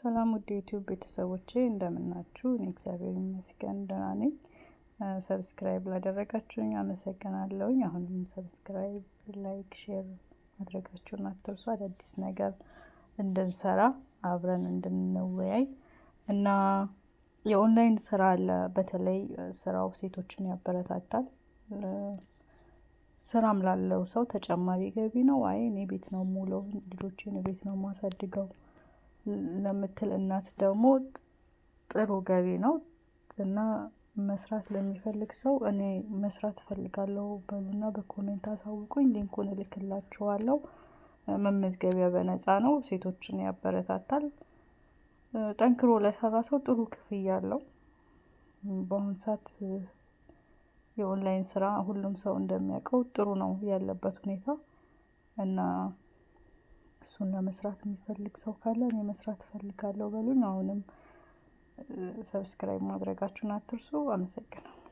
ሰላም ውድ የዩቲዩብ ቤተሰቦቼ እንደምናችሁ? እኔ እግዚአብሔር ይመስገን ደህና ነኝ። Subscribe ላደረጋችሁኝ አመሰግናለሁኝ። አሁንም subscribe፣ like፣ share ማድረጋችሁን አትርሱ። አዳዲስ ነገር እንድንሰራ አብረን እንድንወያይ እና የኦንላይን ስራ አለ። በተለይ ስራው ሴቶችን ያበረታታል። ስራም ላለው ሰው ተጨማሪ ገቢ ነው። አይ እኔ ቤት ነው የምውለው፣ ልጆቼን ቤት ነው የማሳድገው ለምትል እናት ደግሞ ጥሩ ገቢ ነው እና መስራት ለሚፈልግ ሰው እኔ መስራት እፈልጋለሁ በሉና በ comment አሳውቁኝ። Link ኡን እልክላችኋለሁ። መመዝገቢያ በነፃ ነው። ሴቶችን ያበረታታል። ጠንክሮ ለሰራ ሰው ጥሩ ክፍያ አለው። በአሁኑ ሰዓት የኦንላይን ስራ ሁሉም ሰው እንደሚያውቀው ጥሩ ነው ያለበት ሁኔታ እና እሱን ለመስራት የሚፈልግ ሰው ካለ እኔ መስራት እፈልጋለሁ በሉኝ። አሁንም subscribe ማድረጋችሁን አትርሱ። አመሰግናለሁ።